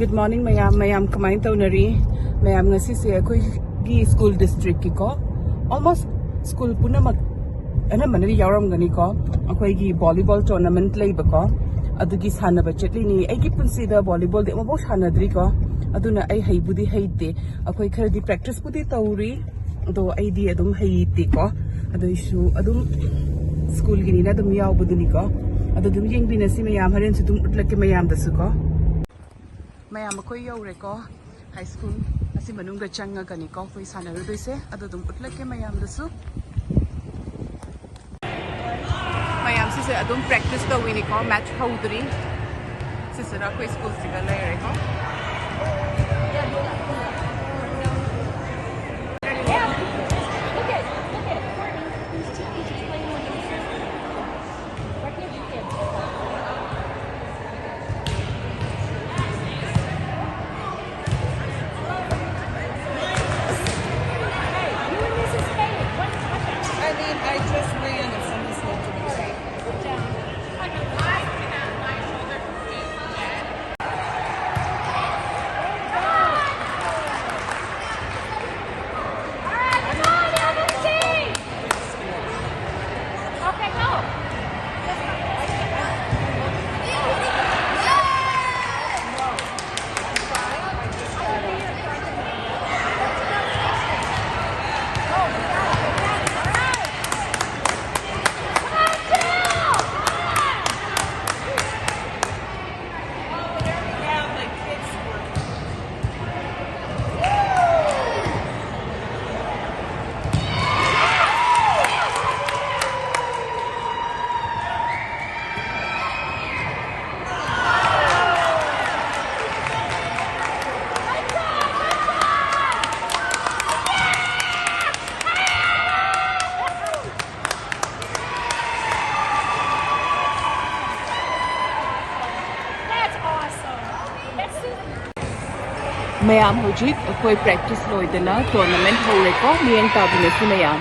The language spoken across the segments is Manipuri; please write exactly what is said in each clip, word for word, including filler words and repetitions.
Good morning ꯃꯌꯥꯝ꯫ ꯃꯌꯥꯝ ꯀꯃꯥꯏꯅ ꯇꯧꯅꯔꯤ? ꯃꯌꯥꯝ, ꯉꯁꯤꯁꯦ ꯑꯩꯈꯣꯏꯒꯤ ꯁ꯭ꯀꯨꯜ ꯗꯤꯁꯇ꯭ꯔꯤꯛꯀꯤꯀꯣ, almost ꯁ꯭ꯀꯨꯜ ꯄꯨꯝꯅꯃꯛ ꯑꯅꯝꯕꯅꯗꯤ ꯌꯥꯎꯔꯝꯒꯅꯤꯀꯣ, ꯑꯩꯈꯣꯏꯒꯤ ꯚꯣꯂꯤꯕꯣꯜ ꯇꯣꯔꯅꯥꯃꯦꯟꯠ ꯂꯩꯕꯀꯣ, ꯑꯗꯨꯒꯤ ꯁꯥꯟꯅꯕ ꯆꯠꯂꯤꯅꯤ꯫ ꯑꯩꯒꯤ ꯄꯨꯟꯁꯤꯗ ꯚꯣꯂꯤꯕꯣꯜꯗꯤ ꯑꯃꯨꯛꯐꯥꯎ ꯁꯥꯟꯅꯗ꯭ꯔꯤꯀꯣ, ꯑꯗꯨꯅ ꯑꯩ ꯍꯩꯕꯨꯗꯤ ꯍꯩꯇꯦ꯫ ꯑꯩꯈꯣꯏ ꯈꯔꯗꯤ ꯄ꯭ꯔꯦꯛꯇꯤꯁꯄꯨꯗꯤ ꯇꯧꯔꯤ, ꯑꯗꯣ ꯑꯩꯗꯤ ꯑꯗꯨꯝ ꯍꯩꯇꯦꯀꯣ꯫ ꯑꯗꯨꯏꯁꯨ ꯑꯗꯨꯝ ꯁ꯭ꯀꯨꯜꯒꯤꯅꯤꯅ ꯑꯗꯨꯝ ꯌꯥꯎꯕꯗꯨꯅꯤꯀꯣ꯫ ꯑꯗꯣ ꯑꯗꯨꯝ ꯌꯦꯡꯕꯤꯅꯁꯤ ꯃꯌꯥꯝ, ꯍꯣꯔꯦꯟꯁꯨ ꯑꯗꯨꯝ ꯎꯠꯂꯛꯀꯦ ꯃꯌꯥꯝꯗꯁꯨꯀꯣ꯫ ꯃꯌꯥꯝ, ꯑꯩꯈꯣꯏ ꯌꯧꯔꯦꯀꯣ꯫ ꯍꯥꯏ ꯁ꯭ꯀꯨꯜ ꯑꯁꯤ ꯃꯅꯨꯡꯗ ꯆꯪꯉꯒꯅꯤꯀꯣ ꯑꯩꯈꯣꯏ ꯁꯥꯟꯅꯔꯨꯗꯣꯏꯁꯦ꯫ ꯑꯗꯨ ꯑꯗꯨꯝ ꯎꯠꯂꯛꯀꯦ ꯃꯌꯥꯝꯗꯁꯨ꯫ ꯃꯌꯥꯝ, ꯁꯤꯁꯦ ꯑꯗꯨꯝ ꯄ꯭ꯔꯦꯛꯇꯤꯁ ꯇꯧꯋꯤꯅꯤꯀꯣ, ꯃꯦꯠꯆ ꯍꯧꯗ꯭ꯔꯤ꯫ ꯁꯤꯁꯤꯅ ꯑꯩꯈꯣꯏ ꯁ꯭ꯀꯨꯜꯁꯤꯒ ꯂꯩꯔꯦꯀꯣ꯫ I mean, I just ran if somebody's going to be That's awesome. That's super. ꯃꯌꯥꯝ, ꯍꯧꯖꯤꯛ ꯑꯩꯈꯣꯏ ꯄ꯭ꯔꯦꯛꯇꯤꯁ ꯂꯣꯏꯗꯅ ꯇꯣꯔꯅꯥꯃꯦꯟꯠ ꯍꯧꯔꯦꯀꯣ꯫ ꯃꯤꯠꯌꯦꯡ ꯇꯥꯕꯤꯔꯁꯤ ꯃꯌꯥꯝ꯫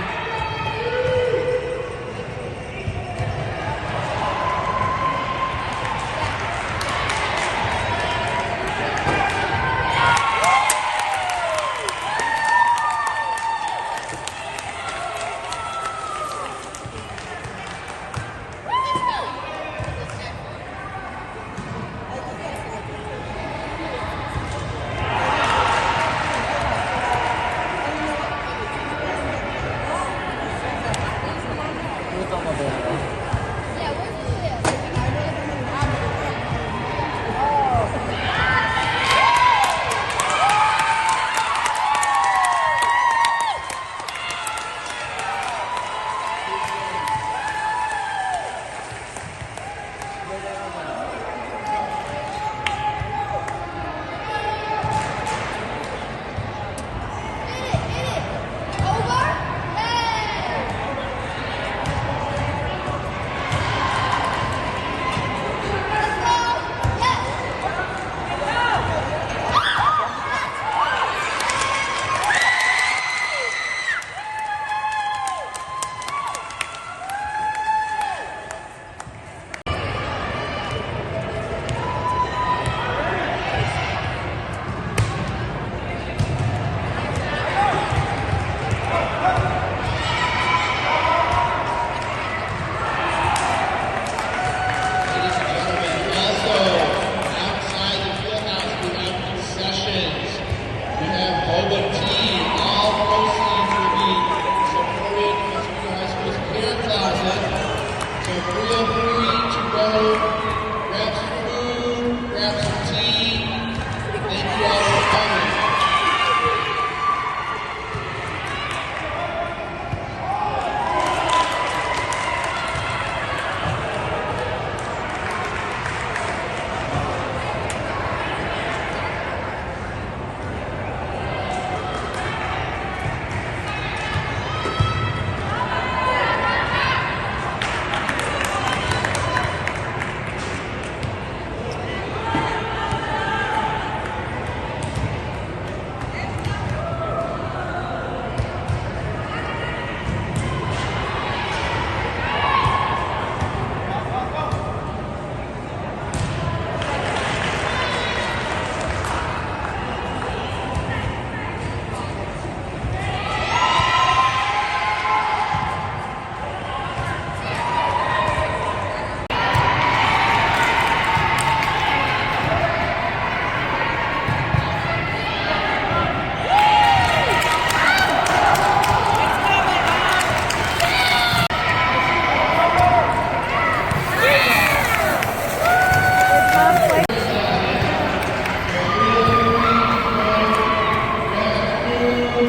Not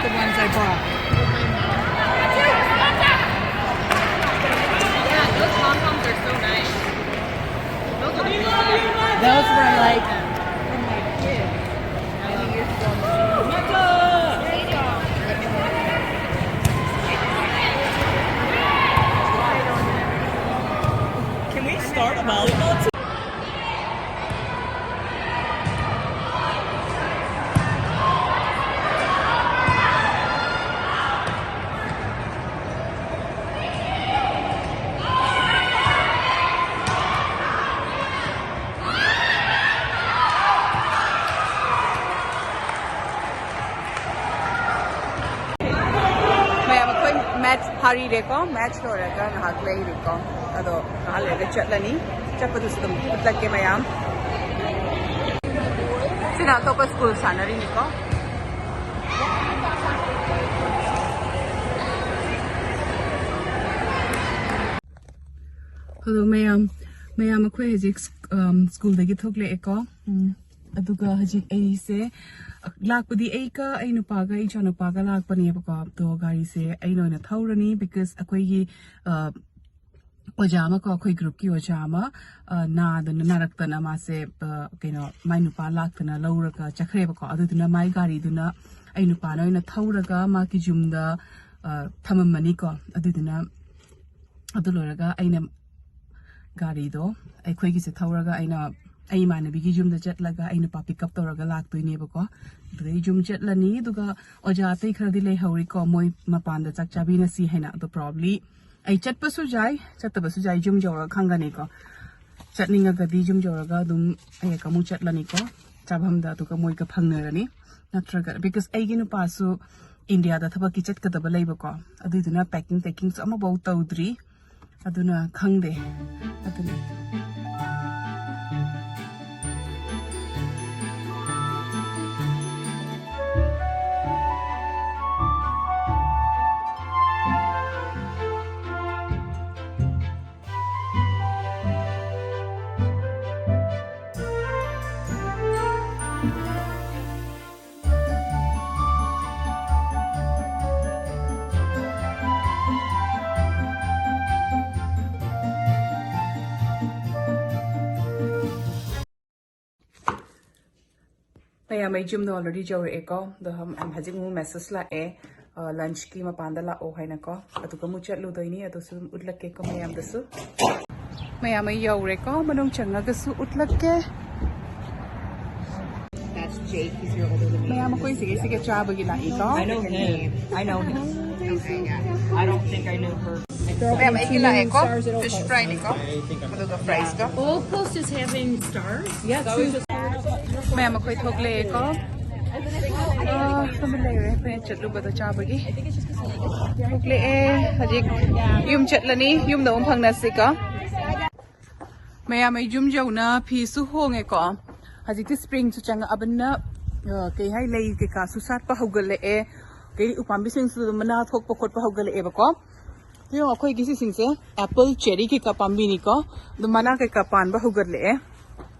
the ones I bought. Can we start a volleyball team? ꯃꯌꯥꯝ ꯑꯩꯈꯣꯏ ꯃꯦꯠꯆ ꯐꯥꯔꯤꯔꯦꯀꯣ, ꯃꯦꯠꯆ ꯂꯣꯏꯔꯒ ꯉꯥꯏꯍꯥꯛ ꯂꯩꯔꯤꯀꯣ꯫ ꯑꯗꯣ ꯉꯥꯏꯍꯥꯛ ꯂꯩꯔꯒ ꯆꯠꯂꯅꯤ꯫ ꯆꯠꯄꯗꯨꯁꯨ ꯑꯗꯨꯝ ꯎꯠꯂꯛꯀꯦ ꯃꯌꯥꯝ꯫ ꯁꯤꯅ ꯑꯇꯣꯞꯄ ꯁ꯭ꯀꯨꯜ ꯁꯥꯟꯅꯔꯤꯅꯤꯀꯣ꯫ ꯍꯜꯂꯣ ꯃꯌꯥꯝ꯫ ꯃꯌꯥꯝ ꯑꯩꯈꯣꯏ ꯍꯧꯖꯤꯛ ꯁ꯭ꯀꯨꯜꯗꯒꯤ ꯊꯣꯛꯂꯛꯑꯦꯀꯣ꯫ ꯑꯗꯨꯒ ꯍꯧꯖꯤꯛ ꯑꯩꯁꯦ ꯂꯥꯛꯄꯗꯤ ꯑꯩꯒ ꯑꯩ ꯅꯨꯄꯥꯒ ꯑꯩ ꯏꯆꯥꯅꯨꯄꯥꯒ ꯂꯥꯛꯄꯅꯦꯕꯀꯣ꯫ ꯑꯗꯣ ꯒꯥꯔꯤꯁꯦ ꯑꯩꯅ ꯑꯣꯏꯅ ꯊꯧꯔꯅꯤ, because ꯑꯩꯈꯣꯏꯒꯤ ꯑꯣꯖꯥ ꯑꯃ ꯀꯣ, ꯑꯩꯈꯣꯏ ꯒ꯭ꯔꯨꯞꯀꯤ ꯑꯣꯖꯥ ꯑꯃ ꯅꯥꯗꯅ, ꯅꯥꯔꯛꯇꯅ ꯃꯥꯁꯦ ꯀꯩꯅꯣ, ꯃꯥꯏ ꯅꯨꯄꯥ ꯂꯥꯛꯇꯅ ꯂꯧꯔꯒ ꯆꯠꯈ꯭ꯔꯦꯕꯀꯣ꯫ ꯑꯗꯨꯗꯨꯅ ꯃꯥꯏ ꯒꯥꯔꯤꯗꯨꯅ ꯑꯩ ꯅꯨꯄꯥꯅ ꯑꯣꯏꯅ ꯊꯧꯔꯒ ꯃꯥꯒꯤ ꯌꯨꯝꯗ ꯊꯝꯃꯝꯃꯅꯤꯀꯣ꯫ ꯑꯗꯨꯗꯨꯅ ꯑꯗꯨ ꯂꯣꯏꯔꯒ ꯑꯩꯅ ꯒꯥꯔꯤꯗꯣ ꯑꯩꯈꯣꯏꯒꯤꯁꯦ ꯊꯧꯔꯒ ꯑꯩꯅ ꯑꯩ ꯏꯃꯥꯟꯅꯕꯤꯒꯤ ꯌꯨꯝꯗ ꯆꯠꯂꯒ ꯑꯩ ꯅꯨꯄꯥ pick up ꯇꯧꯔꯒ ꯂꯥꯛꯇꯣꯏꯅꯦꯕꯀꯣ꯫ ꯑꯗꯨꯗꯩ ꯌꯨꯝ ꯆꯠꯂꯅꯤ꯫ ꯑꯗꯨꯒ ꯑꯣꯖꯥ ꯑꯇꯩ ꯈꯔꯗꯤ ꯂꯩꯍꯧꯔꯤꯀꯣ, ꯃꯣꯏ ꯃꯄꯥꯟꯗ ꯆꯥꯛ ꯆꯥꯕꯤꯅꯁꯤ ꯍꯥꯏꯅ꯫ ꯑꯗꯣ probably ꯑꯩ ꯆꯠꯄꯁꯨ ꯌꯥꯏ, ꯆꯠꯇꯕꯁꯨ ꯌꯥꯏ, ꯌꯨꯝ ꯌꯧꯔꯒ ꯈꯪꯒꯅꯤꯀꯣ꯫ ꯆꯠꯅꯤꯡꯉꯒꯗꯤ ꯌꯨꯝ ꯌꯧꯔꯒ ꯑꯗꯨꯝ ꯑꯩ ꯑꯃꯨꯛ ꯆꯠꯂꯅꯤꯀꯣ, ꯆꯥꯐꯝꯗ, ꯑꯗꯨꯒ ꯃꯣꯏꯒ ꯐꯪꯅꯔꯅꯤ꯫ ꯅꯠꯇ꯭ꯔꯒ, because ꯑꯩꯒꯤ ꯅꯨꯄꯥꯁꯨ ꯏꯟꯗꯤꯌꯥꯗ ꯊꯕꯛꯀꯤ ꯆꯠꯀꯗꯕ ꯂꯩꯕꯀꯣ, ꯑꯗꯨꯏꯗꯨꯅ packing ꯇꯦꯛꯀꯤꯡꯁꯨ ꯑꯃꯐꯥꯎ ꯇꯧꯗ꯭ꯔꯤ꯫ ꯑꯗꯨꯅ ꯈꯪꯗꯦ꯫ ꯑꯗꯨꯅꯤ꯫ ꯃꯌꯥꯝ ꯑꯩ ꯌꯨꯝꯗ already ꯌꯧꯔꯛꯑꯦꯀꯣ꯫ ꯑꯗꯣ ꯍꯝ-, ꯍꯝ-, ꯍꯧꯖꯤꯛ ꯑꯃꯨꯛ message ꯂꯥꯛꯑꯦ, ꯑ, lunchꯀꯤ ꯃꯄꯥꯟꯗ ꯂꯥꯛꯑꯣ ꯍꯥꯏꯅꯀꯣ꯫ ꯑꯗꯨꯒ ꯑꯃꯨꯛ ꯆꯠꯂꯨꯗꯣꯏꯅꯤ꯫ ꯑꯗꯨꯁꯨ ꯑꯗꯨꯝ ꯎꯠꯂꯛꯀꯦꯀꯣ ꯃꯌꯥꯝꯗꯁꯨ꯫ ꯃꯌꯥꯝ ꯑꯩ ꯌꯧꯔꯦꯀꯣ, ꯃꯅꯨꯡ ꯆꯪꯉꯒꯁꯨ ꯎꯠꯂꯛꯀꯦ꯫ That's Jake. He's your older than me. ꯃꯌꯥꯝ ꯑꯩꯈꯣꯏ ꯁꯤꯒꯤ, ꯁꯤꯒꯤ ꯆꯥꯕꯒꯤ ꯂꯥꯛꯏꯀꯣ꯫ I know him. I know him. Okay, yeah. I don't think I knew her. ꯃꯌꯥꯝ ꯑꯩꯒꯤ ꯂꯥꯛꯑꯦꯀꯣ꯫ Fish fryꯅꯤꯀꯣ꯫ ꯑꯗꯨꯒ friesꯀ꯫ All coast is having stars. Yeah, true. ꯃꯌꯥꯝ ꯑꯩꯈꯣꯏ ꯊꯣꯛꯂꯛꯑꯦꯀꯣ꯫ ꯑꯥ, ꯑꯗꯨꯝ ꯂꯩꯔꯦ ꯑꯩꯈꯣꯏꯅ ꯆꯠꯂꯨꯕꯗꯣ ꯆꯥꯕꯒꯤ꯫ ꯊꯣꯛꯂꯛꯑꯦ꯫ ꯍꯧꯖꯤꯛ ꯌꯨꯝ ꯆꯠꯂꯅꯤ꯫ ꯌꯨꯝꯗ ꯑꯃꯨꯛ ꯐꯪꯅꯁꯤꯀꯣ꯫ ꯃꯌꯥꯝ ꯑꯩ ꯌꯨꯝ ꯌꯧꯅ ꯐꯤꯁꯨ ꯍꯣꯡꯉꯦꯀꯣ꯫ ꯍꯧꯖꯤꯛꯇꯤ springꯁꯨ ꯆꯪꯉꯛꯑꯕꯅꯤꯅ, ꯑ, ꯀꯩ ꯍꯥꯏ, ꯂꯩ ꯀꯩꯀꯥꯁꯨ ꯁꯥꯠꯄ ꯍꯧꯒꯠꯂꯛꯑꯦ꯫ ꯀꯩ ꯎꯄꯥꯝꯕꯤꯁꯤꯡꯁꯨ ꯑꯗꯨꯝ ꯃꯅꯥ ꯊꯣꯛꯄ ꯈꯣꯠꯄ ꯍꯧꯒꯠꯂꯛꯑꯦꯕꯀꯣ꯫ ꯌꯦꯡꯉꯣ, ꯑꯩꯈꯣꯏꯒꯤ ꯁꯤꯁꯤꯡꯁꯦ apple, cherry ꯀꯩꯀꯥ ꯄꯥꯝꯕꯤꯅꯤꯀꯣ꯫ ꯑꯗꯨꯝ ꯃꯅꯥ ꯀꯩꯀꯥ ꯄꯥꯟꯕ ꯍꯧꯒꯠꯂꯛꯑꯦ꯫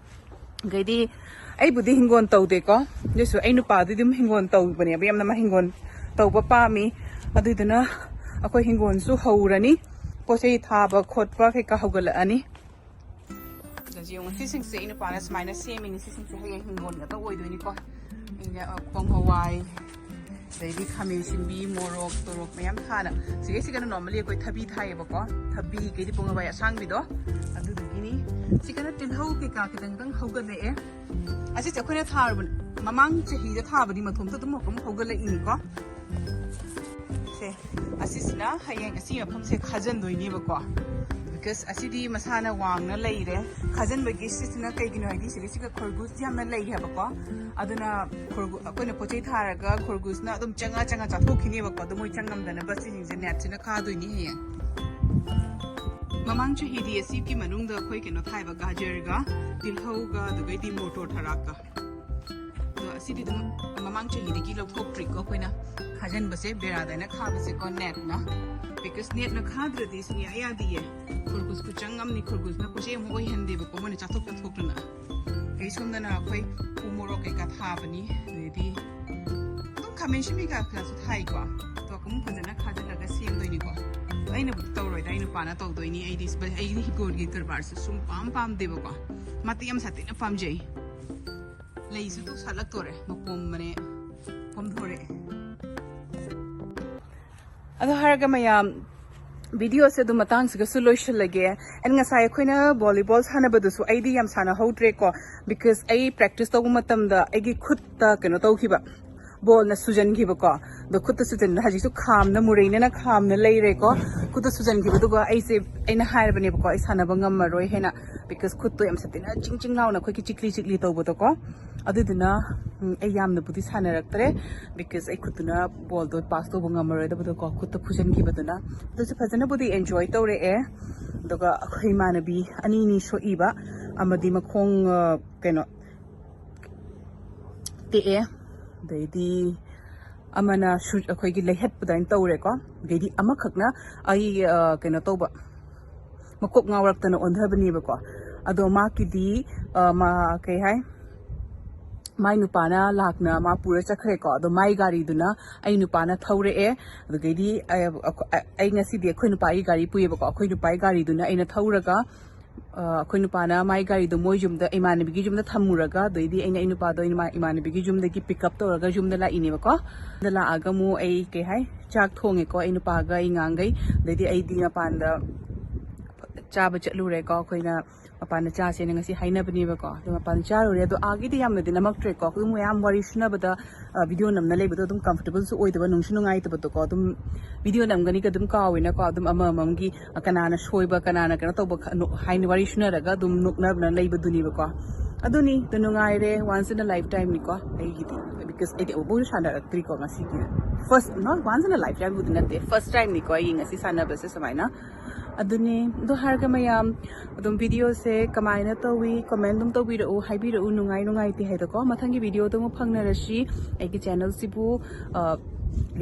ꯑꯗꯩꯗꯤ ꯑꯩꯕꯨꯗꯤ ꯍꯤꯡꯒꯣꯜ ꯇꯧꯗꯦꯀꯣ꯫ ꯑꯗꯨꯁꯨ ꯑꯩ ꯅꯨꯄꯥꯗꯨꯗꯤ ꯑꯗꯨꯝ ꯍꯤꯡꯒꯣꯜ ꯇꯧꯕꯅꯦꯕ꯫ ꯌꯥꯝꯅ ꯃꯥ ꯍꯤꯡꯒꯣꯜ ꯇꯧꯕ ꯄꯥꯝꯃꯤ꯫ ꯑꯗꯨꯗꯨꯅ ꯑꯩꯈꯣꯏ ꯍꯤꯡꯒꯣꯜꯁꯨ ꯍꯧꯔꯅꯤ꯫ ꯄꯣꯠ ꯆꯩ ꯊꯥꯕ ꯈꯣꯠꯄ ꯀꯩꯀꯥ ꯍꯧꯒꯠꯂꯛꯑꯅꯤ꯫ ꯑꯗ ꯌꯦꯡꯉꯣ, ꯁꯤꯁꯤꯡꯁꯦ ꯑꯩ ꯅꯨꯄꯥꯅ ꯁꯨꯃꯥꯏꯅ ꯁꯦꯝꯃꯤꯅꯤ꯫ ꯁꯤꯁꯤꯡꯁꯦ ꯍꯌꯦꯡ ꯍꯤꯡꯒꯣꯜ ꯉꯥꯛꯇ ꯑꯣꯏꯗꯣꯏꯅꯤꯀꯣ꯫ ꯑꯩꯅ, ꯑ, ꯄꯣꯡ ꯍꯋꯥꯏ, ꯑꯗꯩꯗꯤ ꯈꯥꯃꯦꯟ ꯑꯁꯤꯟꯕꯤ, ꯃꯣꯔꯣꯛ, ꯇꯣꯔꯣꯛ ꯃꯌꯥꯝ ꯊꯥꯅ꯫ ꯁꯤꯒꯩꯁꯤꯒꯅ normally ꯑꯩꯈꯣꯏ ꯊꯕꯤ ꯊꯥꯏꯌꯦꯕꯀꯣ꯫ ꯊꯕꯤ, ꯀꯩꯗꯤ ꯄꯣꯡ ꯍꯋꯥꯏ ꯑꯁꯥꯡꯕꯤꯗꯣ, ꯑꯗꯨꯗꯨꯒꯤꯅꯤ꯫ ꯁꯤꯒꯅ ꯇꯤꯜꯍꯧ ꯀꯩꯀꯥ ꯈꯤꯇꯪ ꯈꯤꯇꯪ ꯍꯧꯒꯠꯂꯛꯑꯦ꯫ ꯑꯁꯤꯁꯦ ꯑꯩꯈꯣꯏꯅ ꯊꯥꯔꯨꯕ ꯃꯃꯥꯡ ꯆꯍꯤꯗ ꯊꯥꯕꯗꯤ ꯃꯊꯣꯝꯇ ꯑꯗꯨꯝ ꯑꯗꯨꯝ ꯍꯧꯒꯠꯂꯛꯏꯅꯤꯀꯣ꯫ ꯁꯦ, ꯑꯁꯤꯁꯤꯅ ꯍꯌꯦꯡ ꯑꯁꯤ ꯃꯐꯝꯁꯦ ꯈꯥꯖꯟꯗꯣꯏꯅꯦꯕꯀꯣ꯫ Because ꯑꯁꯤꯗꯤ ꯃꯁꯥꯅ ꯋꯥꯡꯅ ꯂꯩꯔꯦ꯫ ꯈꯥꯖꯟꯕꯒꯤ ꯁꯤꯁꯤꯅ ꯀꯩꯒꯤꯅꯣ ꯍꯥꯏꯗꯤ ꯁꯤꯒ ꯁꯤꯒ ꯈꯣꯔꯒꯨꯁ ꯌꯥꯝꯅ ꯂꯩ ꯍꯥꯏꯕꯀꯣ꯫ ꯑꯗꯨꯅ ꯈꯣꯔꯒꯨ-, ꯑꯩꯈꯣꯏꯅ ꯄꯣꯠ ꯆꯩ ꯊꯥꯔꯒ ꯈꯣꯔꯒꯨꯁꯅ ꯑꯗꯨꯝ ꯆꯪꯉ ꯆꯪꯉ ꯆꯥꯊꯣꯛꯈꯤꯅꯦꯕꯀꯣ꯫ ꯑꯗꯨ ꯃꯣꯏ ꯆꯪꯉꯝꯗꯅꯕ ꯁꯤꯁꯤꯡꯁꯦ netꯁꯤꯅ ꯈꯥꯗꯣꯏꯅꯤ ꯍꯌꯦꯡ꯫ ꯃꯃꯥꯡ ꯆꯍꯤꯗꯤ ꯑꯁꯤꯒꯤ ꯃꯅꯨꯡꯗ ꯑꯩꯈꯣꯏ ꯀꯩꯅꯣ ꯊꯥꯏꯕ, ꯒꯥꯖꯔꯒ, ꯇꯤꯜꯍꯧꯒ, ꯑꯗꯨꯒꯩꯗꯤ ꯃꯣꯇꯣꯔ ꯊꯔꯥꯛꯀ꯫ ꯑꯗꯣ ꯑꯁꯤꯗꯤ ꯑꯗꯨꯝ ꯃꯃꯥꯡ ꯆꯍꯤꯗꯒꯤ ꯂꯧꯊꯣꯛꯇ꯭ꯔꯤꯀꯣ ꯑꯩꯈꯣꯏꯅ ꯈꯥꯖꯟꯕꯁꯦ, ꯕꯦꯔꯥꯗ ꯑꯩꯅ ꯈꯥꯕꯁꯦꯀꯣ, netꯅ꯫ Because netꯅ ꯈꯥꯗ꯭ꯔꯗꯤ ꯁꯨꯡꯌꯥ ꯌꯥꯗꯤꯌꯦ꯫ ꯈꯨꯔꯒꯨꯁ ꯈꯨꯆꯪ ꯑꯃꯅꯤ, ꯈꯨꯔꯒꯨꯁꯅ ꯄꯣꯠꯆꯩ ꯑꯃꯨꯛ ꯑꯣꯏꯍꯟꯗꯦꯕꯀꯣ, ꯃꯣꯏꯅ ꯆꯥꯊꯣꯛ ꯆꯥꯊꯣꯛꯇꯅ꯫ ꯑꯩ ꯁꯣꯝꯗꯅ ꯑꯩꯈꯣꯏ ꯎ ꯃꯣꯔꯣꯛ ꯀꯩꯀꯥ ꯊꯥꯕꯅꯤ, ꯑꯗꯩꯗꯤ ꯑꯗꯨꯝ ꯈꯥꯃꯦꯟ ꯑꯁꯤꯟꯕꯤ ꯀꯩꯀꯥꯁꯨ ꯊꯥꯏꯀꯣ꯫ ꯑꯗꯣ ꯑꯃꯨꯛ ꯐꯖꯅ ꯈꯥꯖꯤꯜꯂꯒ ꯁꯦꯝꯗꯣꯏꯅꯤꯀꯣ꯫ ꯑꯗꯣ ꯑꯩꯅꯕꯨꯗꯤ ꯇꯧꯔꯣꯏꯗ, ꯑꯩ ꯅꯨꯄꯥꯅ ꯇꯧꯗꯣꯏꯅꯤ꯫ ꯑꯩꯗꯤ ꯁꯤꯕ-, ꯑꯩꯒꯤ ꯍꯤꯡꯒꯣꯜꯒꯤ ꯀꯔꯕꯥꯔꯁꯦ ꯁꯨꯝ ꯄꯥꯝ ꯄꯥꯝꯗꯦꯕꯀꯣ꯫ ꯃꯥꯗꯤ ꯌꯥꯝ ꯁꯥꯊꯤꯅ ꯄꯥꯝꯖꯩ꯫ ꯂꯩꯁꯨ ꯇꯨ ꯁꯥꯠꯂꯛꯇꯣꯔꯦ, ꯃꯄꯣꯝꯕꯅꯦ, ꯄꯣꯝꯊꯣꯔꯛꯑꯦ꯫ ꯑꯗꯣ ꯍꯥꯏꯔꯒ ꯃꯌꯥꯝ, ꯚꯤꯗꯤꯑꯣꯁꯦ ꯑꯗꯨꯝ ꯃꯇꯥꯡꯁꯤꯒꯁꯨ ꯂꯣꯏꯁꯤꯜꯂꯒꯦ꯫ ꯑꯦꯟ ꯉꯁꯥꯏ ꯑꯩꯈꯣꯏꯅ ꯚꯣꯂꯤꯕꯣꯜ ꯁꯥꯟꯅꯕꯗꯨꯁꯨ ꯑꯩꯗꯤ ꯌꯥꯝ ꯁꯥꯟꯅꯍꯧꯗ꯭ꯔꯦꯀꯣ, ꯕꯤꯀꯣꯁ ꯑꯩ ꯄ꯭ꯔꯦꯛꯇꯤꯁ ꯇꯧꯕ ꯃꯇꯝꯗ ꯑꯩꯒꯤ ꯈꯨꯠꯇ ꯀꯩꯅꯣ ꯇꯧꯈꯤꯕ, ꯕꯣꯜꯅ ꯁꯨꯖꯟꯈꯤꯕꯀꯣ꯫ ꯑꯗꯣ ꯈꯨꯠꯇ ꯁꯨꯖꯟꯗꯅ ꯍꯧꯖꯤꯛꯁꯨ ꯈꯥꯝꯅ, ꯃꯨꯔꯩꯅꯅ ꯈꯥꯝꯅ ꯂꯩꯔꯦꯀꯣ꯫ ꯈꯨꯠꯇ ꯁꯨꯖꯟꯈꯤꯕꯗꯨꯒ ꯑꯩꯁꯦ, ꯑꯩꯅ ꯍꯥꯏꯔꯕꯅꯦꯕꯀꯣ, ꯑꯩ ꯁꯥꯟꯅꯕ ꯉꯝꯃꯔꯣꯏ ꯍꯥꯏꯅ, ꯕꯤꯀꯣꯁ ꯈꯨꯠꯇꯣ ꯌꯥꯝ ꯁꯥꯊꯤꯅ ꯆꯤꯡ ꯆꯤꯡ ꯂꯥꯎꯅ ꯑꯩꯈꯣꯏꯒꯤ ꯆꯤꯛꯂꯤ ꯆꯤꯛꯂꯤ ꯇꯧꯕꯗꯣꯀꯣ꯫ ꯑꯗꯨꯗꯨꯅ ꯎꯝ, ꯑꯩ ꯌꯥꯝꯅꯕꯨꯗꯤ ꯁꯥꯟꯅꯔꯛꯇ꯭ꯔꯦ, ꯕꯤꯀꯣꯁ ꯑꯩ ꯈꯨꯠꯇꯨꯅ ꯕꯣꯜꯗꯣ ꯄꯥꯁ ꯇꯧꯕ ꯉꯝꯃꯔꯣꯏꯗꯕꯗꯣꯀꯣ, ꯈꯨꯠꯇ ꯐꯨꯖꯟꯈꯤꯕꯗꯨꯅ꯫ ꯑꯗꯨꯁꯨ ꯐꯖꯅꯕꯨꯗꯤ ꯑꯦꯟꯖꯣꯏ ꯇꯧꯔꯛꯑꯦ꯫ ꯑꯗꯨꯒ ꯑꯩꯈꯣꯏ ꯏꯃꯥꯟꯅꯕꯤ ꯑꯅꯤꯅꯤ ꯁꯣꯛꯏꯕ, ꯑꯃꯗꯤ ꯃꯈꯣꯡ, ꯑ, ꯀꯩꯅꯣ, ꯇꯦꯛꯑꯦ, ꯑꯗꯩꯗꯤ ꯑꯃꯅ ꯁꯨ-, ꯑꯩꯈꯣꯏꯒꯤ ꯂꯩꯍꯠꯄ ꯑꯗꯨꯃꯥꯏꯅ ꯇꯧꯔꯦꯀꯣ꯫ ꯑꯗꯩꯗꯤ ꯑꯃꯈꯛꯅ ꯑꯩ, ꯑ, ꯀꯩꯅꯣ ꯇꯧꯕ, ꯃꯀꯣꯛ ꯉꯥꯎꯔꯛꯇꯅ ꯑꯣꯟꯊꯕꯅꯦꯕꯀꯣ꯫ ꯑꯗꯣ ꯃꯥꯒꯤꯗꯤ, ꯑ, ꯃꯥ, ꯀꯩ ꯍꯥꯏ, ꯃꯥꯏ ꯅꯨꯄꯥꯅ ꯂꯥꯛꯅ ꯃꯥ ꯄꯨꯔ ꯆꯠꯈ꯭ꯔꯦꯀꯣ꯫ ꯑꯗꯣ ꯃꯥꯏ ꯒꯥꯔꯤꯗꯨꯅ ꯑꯩ ꯅꯨꯄꯥꯅ ꯊꯧꯔꯛꯑꯦ꯫ ꯑꯗꯨꯗꯩꯗꯤ ꯑꯩ, ꯑꯩ ꯉꯁꯤꯗꯤ ꯑꯩꯈꯣꯏ ꯅꯨꯄꯥꯒꯤ ꯒꯥꯔꯤ ꯄꯨꯏꯌꯦꯕꯀꯣ꯫ ꯑꯩꯈꯣꯏ ꯅꯨꯄꯥꯒꯤ ꯒꯥꯔꯤꯗꯨꯅ ꯑꯩꯅ ꯊꯧꯔꯒ, ꯑ, ꯑꯩꯈꯣꯏ ꯅꯨꯄꯥꯅ ꯃꯥꯏ ꯒꯥꯔꯤꯗꯣ ꯃꯣꯏ ꯌꯨꯝꯗ, ꯏꯃꯥꯟꯅꯕꯤꯒꯤ ꯌꯨꯝꯗ ꯊꯝꯃꯨꯔꯒ, ꯑꯗꯩꯗꯤ ꯑꯩꯅ ꯑꯩ ꯅꯨꯄꯥꯗꯣ ꯏꯃꯥ-, ꯏꯃꯥꯟꯅꯕꯤꯒꯤ ꯌꯨꯝꯗꯒꯤ ꯄꯤꯛ ꯑꯞ ꯇꯧꯔꯒ ꯌꯨꯝꯗ ꯂꯥꯛꯏꯅꯦꯕꯀꯣ꯫ ꯌꯨꯝꯗ ꯂꯥꯛꯑꯒ ꯑꯃꯨꯛ ꯑꯩ, ꯀꯩ ꯍꯥꯏ, ꯆꯥꯛ ꯊꯣꯡꯉꯦꯀꯣ, ꯑꯩ ꯅꯨꯄꯥꯒ ꯑꯩ ꯑꯉꯥꯡꯈꯩ꯫ ꯑꯗꯩꯗꯤ ꯑꯩꯗꯤ ꯃꯄꯥꯟꯗ ꯆꯥꯕ ꯆꯠꯂꯨꯔꯦꯀꯣ꯫ ꯑꯩꯈꯣꯏꯅ ꯃꯄꯥꯟꯗ ꯆꯥꯁꯦꯅ ꯉꯁꯤ ꯍꯥꯏꯅꯕꯅꯦꯕꯀꯣ꯫ ꯑꯗꯣ ꯃꯄꯥꯟꯗ ꯆꯥꯔꯨꯔꯦ꯫ ꯑꯗꯣ ꯑꯥꯒꯤꯗꯤ ꯌꯥꯝꯅꯗꯤ ꯅꯝꯃꯛꯇ꯭ꯔꯦꯀꯣ꯫ ꯑꯗꯨꯝ ꯃꯌꯥꯝ ꯋꯥꯔꯤ ꯁꯨꯅꯕꯗ, ꯑ, ꯚꯤꯗꯤꯑꯣ ꯅꯝꯅ ꯂꯩꯕꯗꯣ ꯑꯗꯨꯝ ꯀꯝꯐꯣꯔꯇꯦꯕꯜꯁꯨ ꯑꯣꯏꯗꯕ, ꯅꯨꯡꯁꯨ ꯅꯨꯡꯉꯥꯏꯇꯕꯗꯣꯀꯣ꯫ ꯑꯗꯨꯝ ꯚꯤꯗꯤꯑꯣ ꯅꯝꯒꯅꯤꯒ ꯑꯗꯨꯝ ꯀꯥꯎꯋꯦꯅꯀꯣ꯫ ꯑꯗꯨꯝ ꯑꯃ ꯑꯃꯒꯤ, ꯑ, ꯀꯅꯥꯅ ꯁꯣꯏꯕ, ꯀꯅꯥꯅ ꯀꯩꯅꯣ ꯇꯧꯕ ꯈ-, ꯅꯣ-, ꯍꯥꯏꯅ ꯋꯥꯔꯤ ꯁꯨꯅꯔꯒ ꯑꯗꯨꯝ ꯅꯣꯛꯅꯗꯅ ꯂꯩꯕꯗꯨꯅꯦꯕꯀꯣ꯫ ꯑꯗꯨꯅꯤ, ꯑꯗꯨ ꯅꯨꯡꯉꯥꯏꯔꯦ꯫ Once in a lifetime ꯅꯤꯀꯣ ꯑꯩꯒꯤꯗꯤ, ꯕꯤꯀꯣꯁ ꯑꯩꯗꯤ ꯑꯃꯨꯛꯐꯥꯎꯁꯨ ꯁꯥꯟꯅꯔꯛꯇ꯭ꯔꯤꯀꯣ ꯉꯁꯤꯒꯤ꯫ First, not once in a lifetime ꯕꯨꯗꯤ ꯅꯠꯇꯦ, first time ꯅꯤꯀꯣ ꯑꯩ ꯉꯁꯤ ꯁꯥꯟꯅꯕꯁꯦ ꯁꯨꯃꯥꯏꯅ꯫ ꯑꯗꯨꯅꯤ, ꯑꯗꯨ ꯍꯥꯏꯔꯒ ꯃꯌꯥꯝ ꯑꯗꯨꯝ ꯚꯤꯗꯤꯑꯣꯁꯦ ꯀꯃꯥꯏꯅ ꯇꯧꯏ, ꯀꯃꯦꯟ ꯑꯗꯨꯝ ꯇꯧꯕꯤꯔꯛꯎ, ꯍꯥꯏꯕꯤꯔꯛꯎ, ꯅꯨꯡꯉꯥꯏ ꯅꯨꯡꯉꯥꯏꯇꯦ ꯍꯥꯏꯗꯣꯀꯣ꯫ ꯃꯊꯪꯒꯤ ꯚꯤꯗꯤꯑꯣꯗ ꯑꯃꯨꯛ ꯐꯪꯅꯔꯁꯤ꯫ ꯑꯩꯒꯤ ꯆꯦꯅꯦꯜꯁꯤꯕꯨ, ꯑ,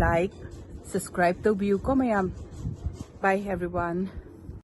ꯂꯥꯏꯛ, ꯁꯕꯁꯀ꯭ꯔꯥꯏꯕ ꯇꯧꯕꯤꯌꯨꯀꯣ ꯃꯌꯥꯝ꯫ Bye everyone.